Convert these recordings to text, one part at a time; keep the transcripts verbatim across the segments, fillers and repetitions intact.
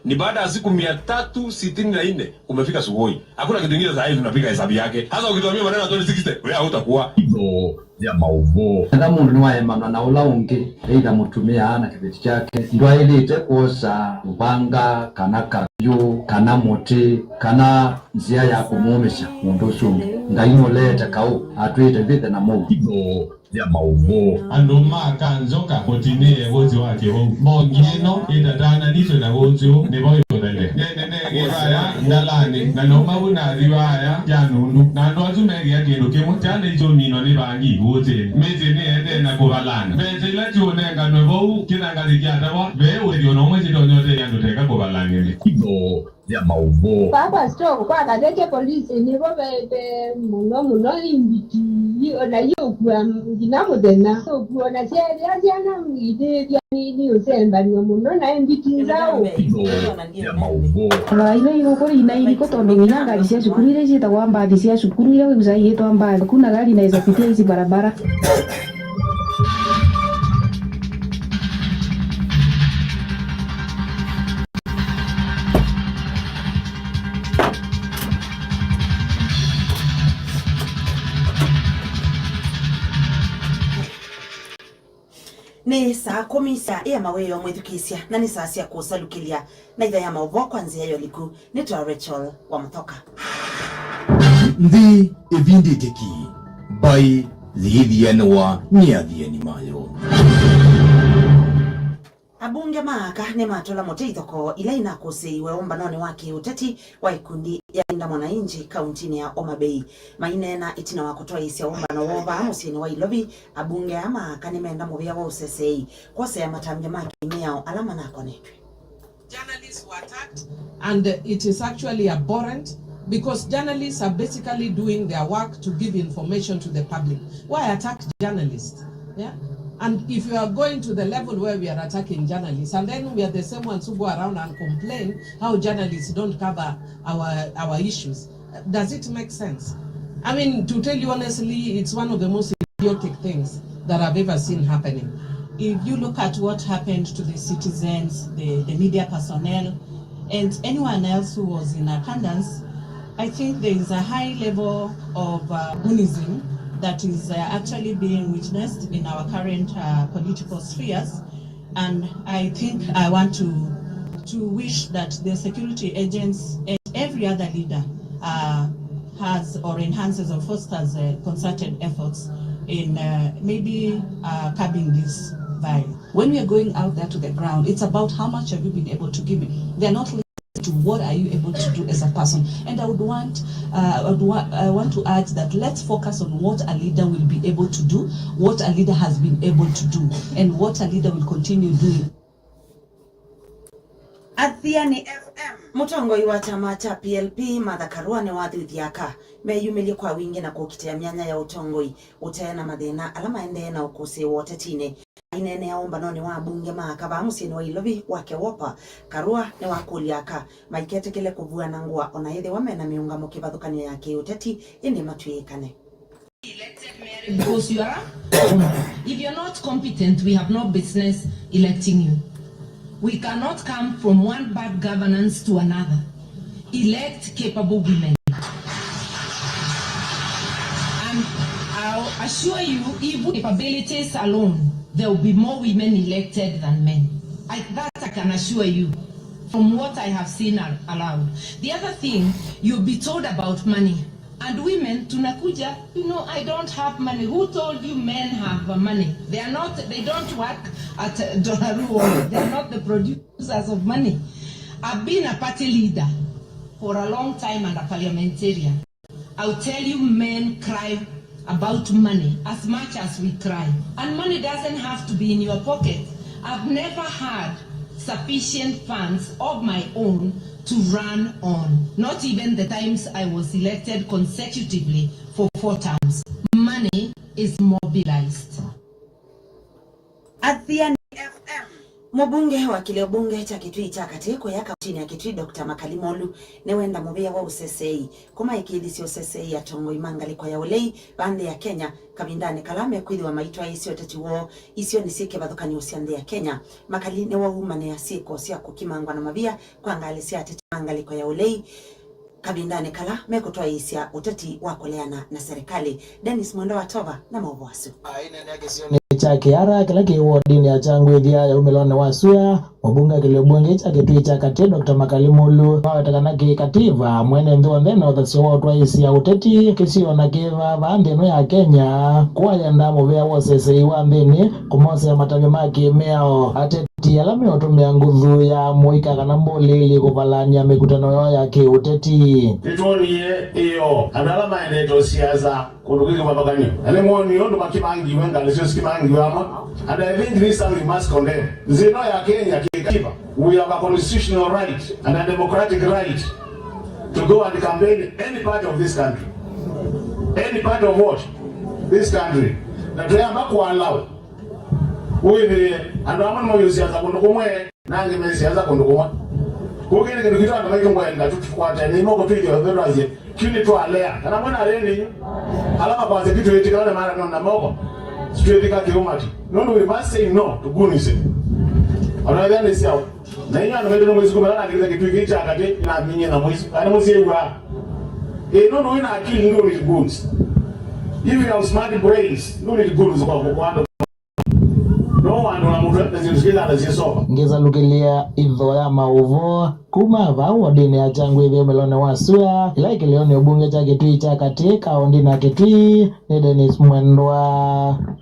Ni baada ya siku mia tatu sitini na nne umefika Sugoi. Hakuna kitu ingine saa hii tunapiga hesabu yake. Sasa ukituambia maneno ya twenty sixty, wewe hautakuwa. Itho ya maũvoo. Ethĩwa mũndũ nĩwaemanwa na ũla ũngĩ, either mũtumĩa na kĩveti kyake, ndwaĩlĩte kwosa mũvanga, kana kavyũ, kana mũtĩ, kana nzĩa ya kũmũũmĩsya mũndũ ũsu ũngĩ. Ngai nũleete kaũ, atwĩĩte mbĩthe na mũuo. Itho ya maũvoo. Andũ ma Kanzoka mũtinĩe vũthi wa kĩvau. Mbongi ĩno ĩtatananĩtwe na vũthi ũũ nĩvo ĩũthele. Nene nengĩ vaya ndalanĩ, na nauma vu nathi vaya kya nundu. Na andũ asu mekĩa kĩndũ kĩmwe, kyana ikũminwa nĩ vangi vũtĩnĩ. Mĩtĩ nĩendee na kũvalana. Mbesa ila syũnenganwe vau kĩthangathĩ kyatawa, ve ũthyo na ũmwe syĩtonya ũtethya andũ teka kũvalangĩlya. Itho ya maũvoo. Vaa kwa store kwa Katheke polisi nĩvo vete mũno mũno imbiti, i- ona iũkua nginya mũthenya. Ũkua ona syaĩlĩa syana itĩthya nĩ nĩ ũsembanio mũno na imbiti nzaũ. Itho ya maũvoo. Ona ĩno ĩkũkũlĩ ina ilikũ tondũ nginya ngari sya sukulu ila syĩtawa mbathi sya sukulu ila wĩw'ĩsaa iyĩtwa mbathi, hakuna gari inaweza pitia hizi barabara. Nĩ saa kũmi sya ĩa mawĩoo mwĩthukĩĩsya, na nĩ saa sya kũsalukĩlya na itha ya maũvoo kwa nzĩa ya ũliku. Nĩtwa Rachel wa Mũthoka. Nthĩ ĩvindĩte ki, mbaĩ yĩthianĩwa nĩ athiani mayo. Abunge ma aka nĩmatũla mũtĩ ithokoo ila inakũsĩiwe ũmbanonĩ wa kĩũteti wa ikundi ya Linda Mwananchi kauntinĩ ya Homa Bay. Maineena ĩtina wa kũtwaĩĩsya ũmbano woo vaa mũsyĩnĩ wa Ilovi, abunge aa ma aka nĩmenda mũvĩa wa ũseseei kwosea matambya ma kĩmĩao ala manakonetw'e. Journalists were attacked, and it is actually abhorrent because journalists are basically doing their work to give information to the public. Why attack journalists? Yeah? And if you are going to the level where we are attacking journalists, and then we are the same ones who go around and complain how journalists don't cover our, our issues, does it make sense? I mean, to tell you honestly, it's one of the most idiotic things that I've ever seen happening. If you look at what happened to the citizens, the, the media personnel, and anyone else who was in attendance, I think there is a high level of, uh, boonism that is, uh, actually being witnessed in our current, uh, political spheres. And I think I want to, to wish that the security agents and every other leader, uh, has or enhances or fosters, uh, concerted efforts in, uh, maybe, uh, curbing this violence. When we are going out there to the ground, it's about how much have you been able to give me. They're not to what are you able to do as a person. And I would want, uh, I would wa- I want to urge that let's focus on what a leader will be able to do, what a leader has been able to do, and what a leader will continue doing. Athiani F M. Mũtongoi wa kyama kya P L P, Martha Karua, nĩwathuthya aka meyumĩlye kwa wingĩ na kũkitĩa myanya ya ũtongoi ũte na mathĩna ala maendee na ũkũsĩĩwa ũtetinĩ. Aineenea ũmbanonĩ wa abunge ma aka vaa mũsyĩnĩ wa Ilovi wa Kewopa, Karua nĩwakũlya aka maiketĩkĩle kũvuana ngũa ona ethĩwa mena mĩũngamo kĩvathũkany'o ya kĩũteti, ĩndĩ matw'ĩĩkane. Because you are, if you're not competent, we have no business electing you. We cannot come from one bad governance to another. Elect capable women. And I'll assure you, even capabilities alone, there will be more women elected than men. I, that I can assure you from what I have seen ar- around. The other thing, you'll be told about money. And women, tunakuja, you know, I don't have money. Who told you men have money? They are not, they don't work at, uh, Donnaroo. They are not the producers of money. I've been a party leader for a long time and a parliamentarian. I'll tell you, men cry about money as much as we cry. And money doesn't have to be in your pocket. I've never had sufficient funds of my own to run on, not even the times I was elected consecutively for four terms. Money is mobilized. Athiani F M. Mũmbunge wa kĩlĩo mbunge kya Kitui kya Katĩ kũya kauntinĩ ya Kitui, Doctor Makali Molu, nĩwenda mũvĩa wa ũseseei kũmaĩkĩĩthisya ũseseei atongoi ma ngalĩko ya ũlei va nthĩ ya Kenya kavindanĩ kala mekwĩthĩwa maitwaĩĩsya ũteti woo isionĩ syĩ kĩvathũkany'o sya nthĩ ya Kenya. Makali nĩwaumanĩa syĩko sya kũkimangwa na mavia kwa ngalĩ sya ateti ma ngalĩko ya ũlei kavindanĩ kala mekũtwaĩĩsya ũteti wa kũleana na serikali. Dennis Mwenda wa Tova na maũvoo asu. Aĩ nene kĩsionĩ kya Kĩara kĩla kĩ wodinĩ ya Kyangwĩthya ya umĩlonĩ wa sua, mũmbunge wa kĩlĩo mbunge kya Kitui kya Katĩ, Doctor Makali Molu, waweta kana kĩ kativa, mwene nthĩ onthe ena ũthasyo wa ũtwaĩĩsya ũteti kĩsionĩ kĩva vaa nthĩ ĩno ya Kenya. Kwoou ayendaa mũvĩa wa ũseseei wa nthĩnĩ kũmosea matavyo ma kĩmĩao ateti ala meũtũmĩa nguthu ya mũika kana mbũlĩlĩ kũvalany'a mĩkutano yoo ya kĩũteti. Nĩtwonie ĩyoo andũ ala maendete ũsiasa kũndũ kwĩ kĩvathũkany'o, na nĩmwonie ũndũ makimangiwe, ngalĩ syoo sikimangiwe amwe. And I think this is something we must condemn. Nthĩ ĩno ya Kenya kĩkativa, we have a constitutional right and a democratic right to go and campaign any part of this country. Any part of what? This country. Na twĩamba kũalawa. Wĩthĩe andũ amwe nĩmaũsiasa kũndũ kũmwe, na angĩ mesiasa kũndũ kũmwe. Kũu kĩĩ nĩ kĩndũ kitũ andũ maitũ ngwenda tũkwatene moko twĩthĩe ũthũ twasye, kiu nĩtwalea. Kana mwena alea nĩnyu? Ala makwasya kitu ĩtĩka wale mara nona moko. Twĩthĩka kĩũmati. Nũndũ we must say no to goonism. Ona ĩthĩa nĩ syaũ. Na inyuĩ andũ maitũ nĩmwĩsukuma na kĩlĩte kĩtui kĩĩ kya katĩ, naminie na mwĩsu. Kana mũsyĩw'a. Ĩ, nũndũ wĩna akili ndũ need goons. If you have smart brains, ndũ need goons kwa kwa andũ. No andũ na mũtwe na syĩndũ sikĩthana syĩsoma. Ngĩsalukĩlya itho ya maũvoo kuma vaa wodinĩ ya Kyangwĩthya ũmĩlonĩ wa sua, ĩla ĩkĩlĩonĩ ũmbunge kya Kitui kya Katĩ, kaũndĩnĩ ya Kitui, nĩ Dennis Mwendwa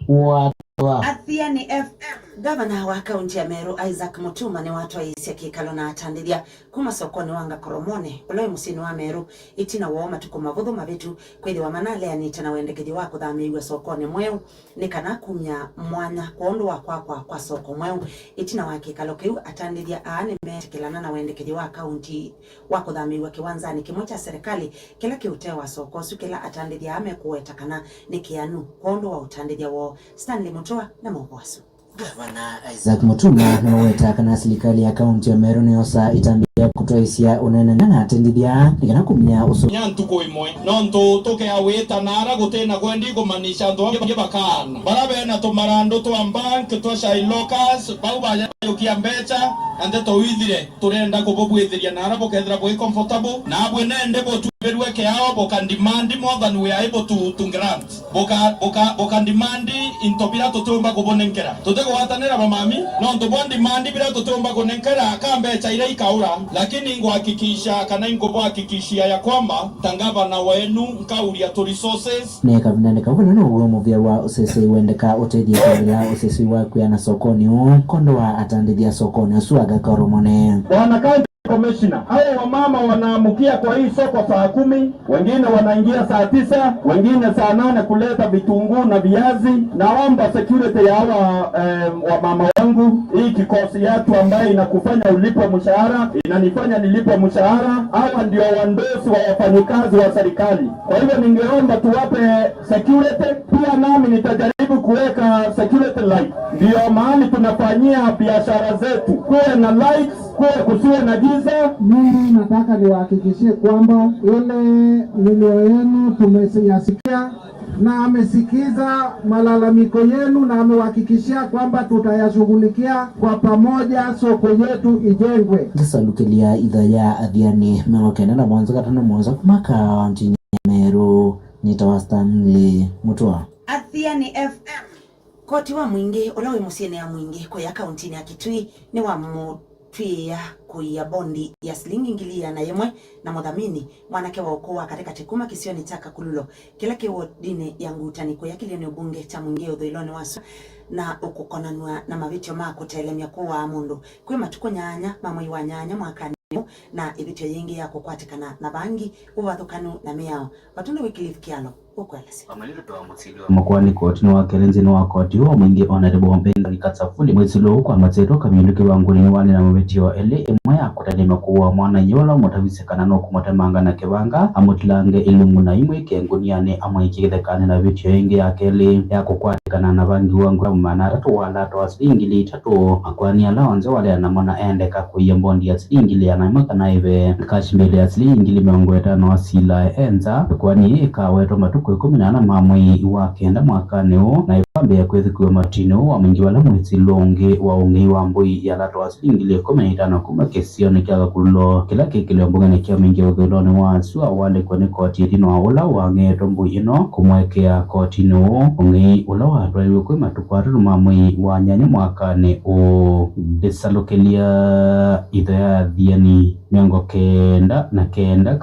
wa Tova. Athiani F M. Ngavana wa kaunti ya Meru, Isaac Mutuma, nĩwatwaĩĩsya kĩkalo na atandĩthya kuma sokonĩ wa Ngakoromonĩ, ũla wĩ mũsyĩnĩ wa Meru, ĩtina woo matukũ mavũthũ mavĩtu kwĩthĩwa manaleanĩte na wendekethyo wa kũthamĩĩw'a sokonĩ mweũ nĩ kana kumya mwanya kwondũ wa kwakwa kwa soko mweũ. Ĩtina wa kĩkalo kĩu, atandĩthya aa nĩmeetĩkĩlana na wendekethyo wa kaunti wa kũthamĩĩw'a kĩwanzanĩ kĩmwe kya serikali kĩla kĩ ũtee wa soko ũsu, kĩla atandĩthya aa mekũweta kana nĩ kĩanu kwondũ wa ũtandĩthya woo. Stanley Mutua na maũvoo asu. Ngavana Isaac Mutuma nĩwaweta kana silikalĩ ya kaunti ya Meru nĩyosa ĩtambya ya kũtwaĩĩsya ũneenany'a na atandĩthya nĩ kana kumya ũsu. Nya ntukũ ĩmwe, nũndũ tũkea wĩtana ara gũtĩ na kwendi kũmanisha andũ angĩ vakaana. Vala vena tũmarandũ twa bank twa Shylockers, vau vayũkia mbecha, na ndeto ithire. Tũrenda kũvũvw'ĩthĩlya na ala vũkethĩla vwĩ comfortable, na vwĩ nende vũtuvĩlw'e kĩao, vũka demand more than we are able to, to grant. Vũka, vũka, vũka demand into vila tũtĩũmba kũvũnengela. Tũtikũwatanĩla vamami, nũndũ vwa demand vila tũtĩũmba kũnengela ka mbecha ila ikaũla, lakini ngũhakikisha kana ingũvũhakikishia ya kwamba ta ngavana wenu nkaũlya tũ resources. Nĩ kavindanĩ kau vala now'o mũvĩa wa ũsesei wendeka ũtethye kwĩthĩla ũsesei wa kwĩana sokonĩ ũũ, kondo wa atandĩthya sokonĩ ũsu wa Ngakoromonĩ. Bwana County Commissioner, hao wamama wanaamkia kwa hii soko saa kumi, wengine wanaingia saa tisa, wengine saa nane kuleta vitunguu na viazi. Naomba security ya hawa, eh, wamama wangu, hii kikosi yetu ambayo inakufanya ulipwe mshahara, inanifanya nilipwe mshahara. Hawa ndio wandosi wa wafanyikazi wa serikali. Kwa hivyo ningeomba tuwape security, pia nami nitajaribu kuweka security light. Ndio mahali tunafanyia biashara zetu. Kuwe na lights, kuwe kusiwe na giza. Mimi nataka niwahakikishie kwamba ile milio yenu tumeyasikia na amesikiza malalamiko yenu na amewahakikishia kwamba tutayashughulikia kwa pamoja, soko yetu ijengwe. Ngĩsalukĩlya itho ya Athiani mĩongo kenda na mũonza katano mũonza kuma kauntinĩ ya Meru. Nĩtawa Stanley Mutua. Athiani F M. Koti wa mwingĩ ũla wĩ mũsyĩnĩ ya mwingĩ kũya kauntinĩ ya Kitui nĩwamũtw'ĩĩa kũia bondi ya silingi ngili ĩana yĩmwe na mũthamini, mwanake wa ũkũũ wa katĩkatĩ kuma kĩsionĩ kya Kakululo kĩla kĩ wodinĩ ya Ngutani kũya kĩlĩonĩ ũmbunge kya mwingĩ ũthũĩlonĩ wa sua, na ũkũkonanw'a na mavĩtyo ma kũtelemya kũaa mũndũ kwĩ matukũ nyanya ma mwei wa nyanya mwakanĩ ũũ, na ĩvĩtyo yĩngĩ ya kũkwatĩkana na vangi, ũvathũkanu na mĩao. Vatũnĩ Wycliffe Kyalo. Mũkoani kotinĩ wa kelĩ nthĩnĩ wa koti ũũ wa mũingĩ Honorable Benjamin Katsafuli, mwĩsĩlo ũũ kwa matetwa kavindũ kĩvangũnĩ nĩwaneena mavĩtyo elĩ, ĩmwe ya kũtany'a kũũa mwana-a-inyia ũla ũmũtavisye kana nũkũmũtemanga na kĩvanga, amũtilange ilungu na imwĩke ngũnianĩ, amũikie kĩthekanĩ, na vĩtyo ĩngĩ ya kelĩ ya kũkwatĩkana na vangi wa ngũnianĩ maana atatũ wa lata wa silingi ngili itatũ. Makoani ala onthe waleana namo na endeka kũia mbondi ya silingi ngili ĩana ĩmwe kana ĩve, na cash bail ya silingi ngili mĩongo ĩtano asila e nza. Ĩkoani yĩĩ ĩkawetwa matukũ ĩkũmi na ana ma mwei wa kenda mwakanĩ ũũ, na ĩkwambĩĩa kwĩthukĩwa matinĩ ũũ wa mũingĩ vala mwĩsĩlo ũngĩ wa ũng'ei wa mbũi ya lata wa silingi ngili ĩkũmi na itano kuma kĩsionĩ kya Kakululo kĩla kĩ kĩlĩo mbungenĩ kya mũingĩ ũthũĩlonĩ wa sua walekwa nĩ koti ĩtina wa ũla wang'eetwe mbũi ĩno kũmũekea kotinĩ ũũ. Ũng'ei ũla watwaiwe kwĩ matukũ atatũ ma mwei wa nyanya mwakanĩ ũũ. Ndĩsalũkĩlya itho ya athiani mĩongo kenda na kenda